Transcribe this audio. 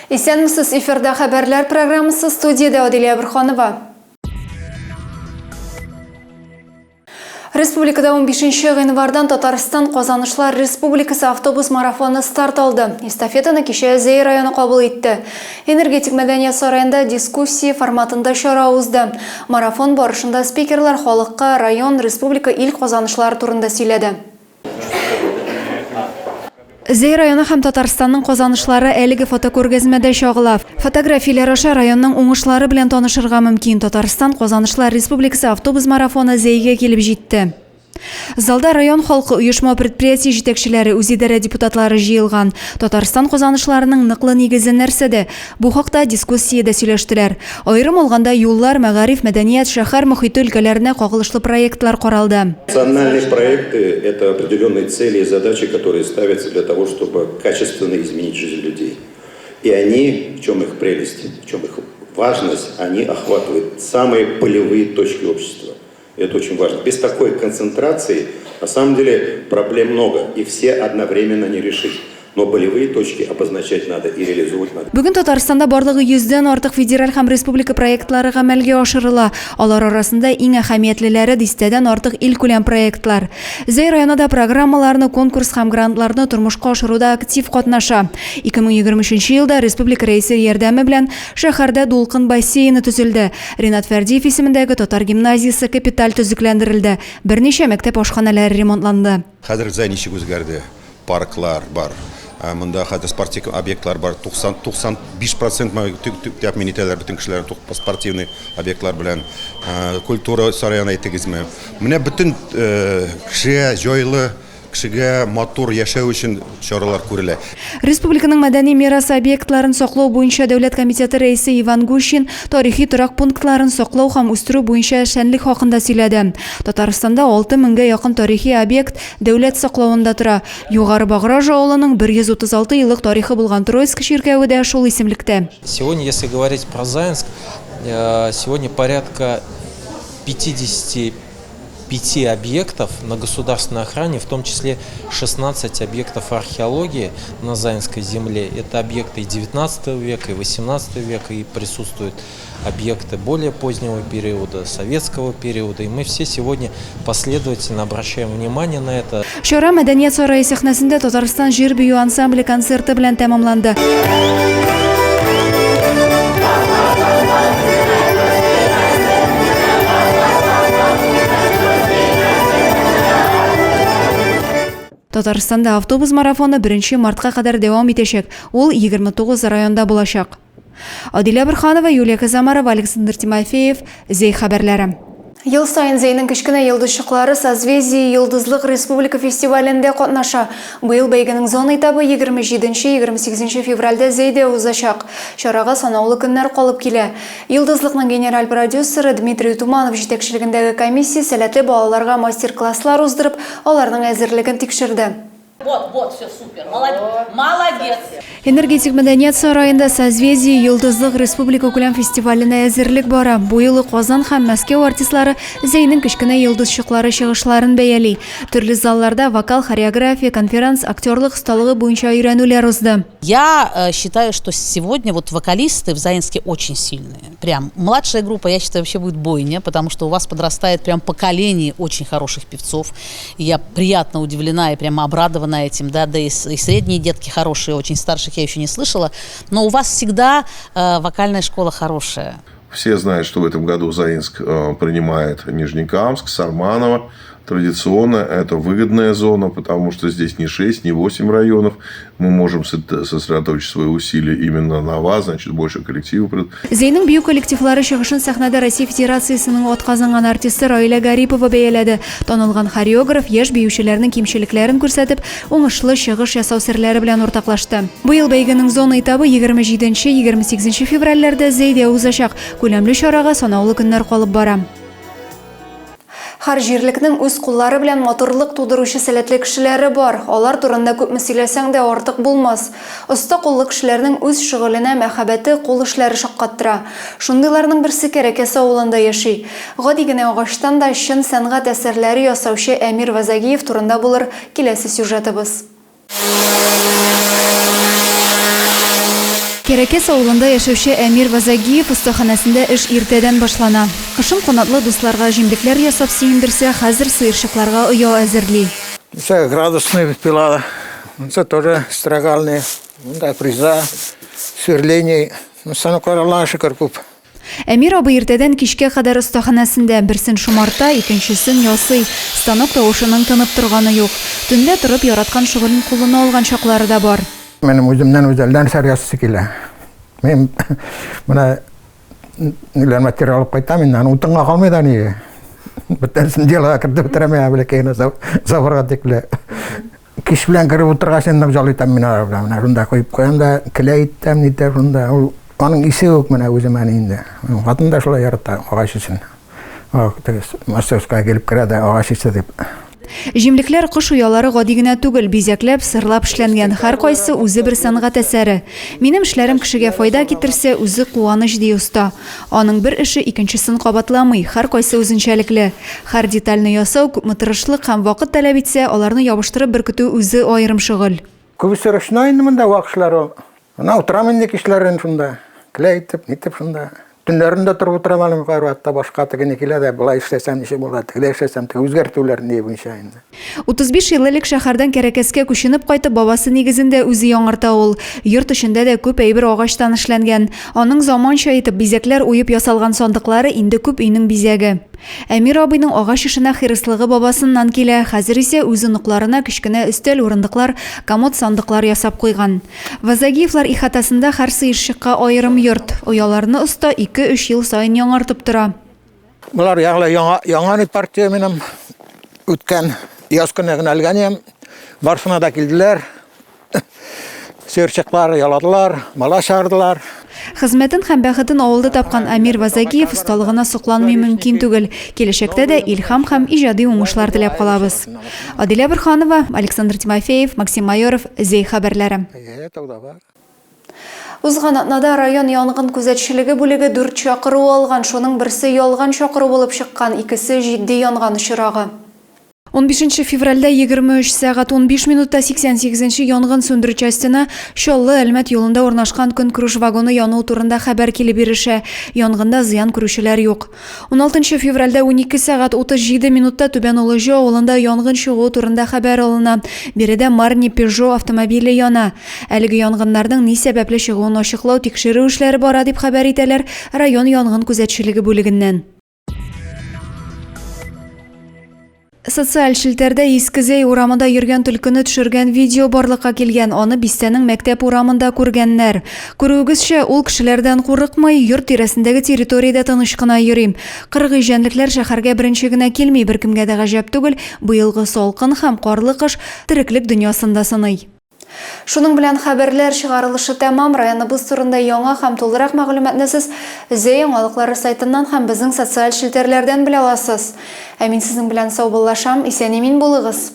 Исәнмесез, эфирда хәбәрләр программасы студиядә Адилә Борханова. Республикада 15 гыйнвардан Татарстан Казанышлар Республикасы автобус марафоны старт алды. Эстафетаны кичә Зәй районы кабул итте. Энергетик мәдәният сараенда дискуссия форматында чара узды. Марафон барышында спикерлар халыкка район, республика, ил казанышлары турында сөйләде. Зәй районы һәм Татарстанның казанышлары әлеге фотокүргәзмәдә чагыла. Фотографияләр аша районның уңышлары белән танышырга мөмкин. Татарстан Казанышлар Республикасы автобус марафоны Зәйгә килеп җитте. Залда район халкы, оешма-предприятие җитәкчеләре, үзидарә депутатлары җыелган. Татарстан казанышларының ныклы нигезе нәрсәдә? Бу хакта дискуссиядә сөйләштеләр. Аерым алганда, юллар, мәгариф, мәдәният, шәһәр мохите өлкәләренә кагылышлы проектлар каралды. Национальные проекты, это определенные цели и задачи, которые ставятся для того, чтобы качественно изменить жизнь людей. И они, в чем их прелесть, в чем их важность, они охватывают самые полевые точки общества. Это очень важно. Без такой концентрации, на самом деле, проблем много, и все одновременно не решить. Но болевые точки обозначать надо и реализовывать надо. Бүген Татарстанда барлыгы йөздән артык федераль һәм республика проектлары гамәлгә ашырыла. Алар арасында иң әһәмиятлеләре дистәдән артык илкүләм проектлар. Зәй районы да программаларны, конкурс һәм грантларны тормышка ашыруда актив катнаша. 2023 елда республика Рәисе ярдәме белән шәһәрдә Дулкын бассейны төзелде. Ринат Фәрдиев исемендәге татар гимназиясе капиталь төзекләндерелде, берничә мәктәп ашханәләре ремонтланды. Хәзер Зәй ничек үзгәрде, парклар бар, монда хәзер спортик объектлар бар, 90, 95 процент тәэмин итәләр бөтен кешеләрне спортивный объектлар белән, культура сараен әйтегезме. Менә бөтен кешегә җайлы Кешегә матур яшәү өчен чаралар күрелә. Республиканың мәдәни мирасы объектларын саклау буенча дәүләт комитеты рәисе Иван Гущин тарихи торак пунктларын саклау һәм үстерү буенча эшчәнлек хакында сөйләде. Татарстанда 6 меңгә якын тарихи объект дәүләт саклавында тора. Югары Баграж авылының 136 еллык тарихы булган Троицк чиркәве дә шул исемлектә. Сегодня, если говорить про Заинск, сегодня порядка 50 пяти объектов на государственной охране, в том числе 16 объектов археологии на Заинской земле. Это объекты и 19 века, и 18 века, и присутствуют объекты более позднего периода, советского периода. И мы все сегодня последовательно обращаем внимание на это. Чара Мәдәният сарае сәхнәсендә Татарстан җыр бию ансамбле концерты белән тәмамланды. Татарстанда автобус марафоны 1 мартка кадәр дәвам итәчәк. Ул 29 районда булачак. Адилә Борханова, Юлия Казамарова, Александр Тимофеев, Зәй хәбәрләре. Ел саен Зәйнең кечкенә йолдызчыклары Созвездие Йолдызлык республика фестивалендә катнаша. Быел бәйгенең зона этабы 27-28 февральдә Зәйдә узачак. Чарага санаулы көннәр калып килә. Йолдызлыкның генераль продюсеры Дмитрий Туманов җитәкчелегендәге комиссия сәләтле балаларга мастер-класслар уздырып, аларның әзерлеген тикшерде. Вот, вот, все супер. Молодец. Энергетик мәдәният сараенда Созвездие Йолдызлык республика күләм фестиваленә әзерлек бара. Бу юлы Казан һәм Мәскәү артистлары Зәйнең кечкенә йолдызчыклары чыгышларын бәяли. Төрле залларда вокал, хореография, конферанс, актерлык осталыгы буенча өйрәнүләр узды. Я э, считаю, что сегодня вот вокалисты в Заинске очень сильные. Прям младшая группа, я считаю, вообще будет бойня, потому что у вас подрастает прям поколение очень хороших певцов. И я приятно удивлена и прямо обрадована этим, да, да и, и средние детки хорошие, очень старших я еще не слышала. Но у вас всегда э, вокальная школа хорошая. Все знают, что в этом году Заинск э, принимает Нижнекамск, Сарманово. Традиционно это выгодная зона, потому что здесь не 6, не 8 районов. Мы можем сосредоточить свои усилия именно на вас, значит, больше коллективов. Зәйнең бию коллективлары чыгышын сәхнәдә Россия Федерациясенең атказанган артисты Раилә Гарипова бәяләде. Танылган хореограф яшь биючеләрнең кимчелекләрен күрсәтеп, уңышлы чыгыш ясау серләре белән уртаклашты. Быел бәйгенең зона этабы 27-28 февральләрдә Зәйдә узачак. Күләмле чарага санаулы көннәр калып бара. Һәр җирлекнең үз куллары белән матурлык тудыручы сәләтле кешеләре бар. Алар турында күпме сөйләсәң дә артык булмас. Оста куллы кешеләрнең үз шөгыленә мәхәббәте, кул эшләре шаккаттыра. Шундыйларның берсе Кәрәкәс авылында яши. Гади генә агачтан да чын сәнгать әсәрләре ясаучы Әмир Вазагиев турында булыр киләсе сюжетыбыз. Кәрәкәс авылында яшәүче Әмир Вазагиев остаханәсендә эш иртәдән башлана. Кышын канатлы дусларга җимлекләр ясап сөендерсә, хәзер сыерчыкларга оя әзерли. Монысы градусный пила, монысы тоже строгальный, монда фреза, сверление. Станоклар, Аллага шөкер, күп. Әмир абый иртәдән кичкә кадәр остаханәсендә, берсен шомарта, икенчесен ясый. Станок тавышының тынып торганы юк. Төнлә торып, яраткан шөгылен кулына алган чаклары да бар. Минем үземнән үзе әллә нәрсәләр ясыйсы килә. Мин менә ниләр материал алып кайтам инде, аны утынга калмый да ни. Бөтенесен делога кертеп бетерәм я бәләкәй генә заборга тикле. Кич белән кереп утыргач инде нык җал итәм мин алар белән. Менә шунда куеп куям да, келәй итәм, нитәм шунда. Ул аның исе үк менә үземә ни инде. Хатын да шулай ярата агач исен. Теге мастерская килеп керә дә агач исе дип. Җимлекләр, кош оялары гади генә түгел, бизәкләп, сырлап эшләнгән, һәркайсы үзе бер сәнгать әсәре. Минем эшләрем кешегә файда китерсә, үзе куаныч, ди оста. Аның бер эше икенчесен кабатламый, һәркайсы үзенчәлекле. Һәр детальне ясау күпме тырышлык һәм вакыт таләп итсә, аларны ябыштырып беркетү үзе аерым шөгыль. Күбесе ручной инде монда вак эшләр ул. Менә утырам инде кичләрен шунда. Келәй итеп, нитеп шунда. Төннәрен дә торып утырам әле кайвакытта башка тегене килә дә, болай эшләсәм ничек була, тегеләй эшләсәм, теге үзгәртүләр ни буенча инде. 35 ел элек шәһәрдән Кәрәкәскә күченеп кайтып, бабасы нигезен дә үзе яңарта ул. Йорт эчендә дә күп әйбер агачтан эшләнгән. Аның заманча итеп бизәкләр уеп ясалган сандыклары инде күп өйнең бизәге. Әмир абыйның агач эшенә хирыслыгы бабасыннан килә, хәзер исә үз оныкларына кечкенә өстәл-урындыклар, комод-сандыклар ясап куйган. Вазагиевлар ихатасында һәр сыерчыкка аерым йорт. Ояларны оста ике-өч ел саен яңартып тора. Болар ягълы яңа, яңа ни партия минем үткән яз көне генә элгән идем. Барсына да килделәр. Сыерчыклар яладылар, бала чыгардылар. Хезмәтен һәм бәхетен авылда тапкан Әмир Вазагиев осталыгына сокланмый мөмкин түгел. Киләчәктә дә илһам һәм иҗади уңышлар теләп калабыз. Адилә Борһанова, Александр Тимофеев, Максим Майоров, Зәй хәбәрләре. Узган атнада район янгын күзәтчелеге бүлеге дүрт чакыру алган, шуның берсе ялган чакыру булып чыккан, икесе җитди янган очрагы. Унбишенче февральдә 23 сәгать 15 минутта 88 нче янгын сүндерү частена Чаллы-Әлмәт юлында урнашкан көнкүреш вагоны януы турында хәбәр килеп ирешә. Янгында зыян күрүчеләр юк. Уналтынчы февральдә 12 сәгать 37 минутта Түбән Олыҗы авылында янгын чыгуы турында хәбәр алына. Биредә Марни Пежо автомобиле яна. Әлеге янгыннарның ни сәбәпле чыгуын ачыклау, тикшерү эшләре бара, дип хәбәр итәләр район янгын күзәтчелеге бүлегеннән. Социаль челтәрдә Иске Зәй урамында йөргән төлкене төшергән видео барлыкка килгән. Аны бистәнең мәктәп урамында күргәннәр. Күрүегезчә, ул кешеләрдән курыкмый, йорт тирәсендәге территориядә тыныч кына йөри. Кыргый җәнлекләр шәһәргә беренче генә килми, беркемгә дә гаҗәп түгел, быелгы салкын һәм карлы кыш тереклек дөньясын да сыный. Шуның белән хәбәрләр чыгарылышы тәмам. Районыбыз турында яңа һәм тулырак мәгълүматны сез Зәй яңалыклары сайтыннан һәм безнең социаль челтәрләрдән белә аласыз. Ә мин сезнең белән саубуллашам, исән-имин булыгыз!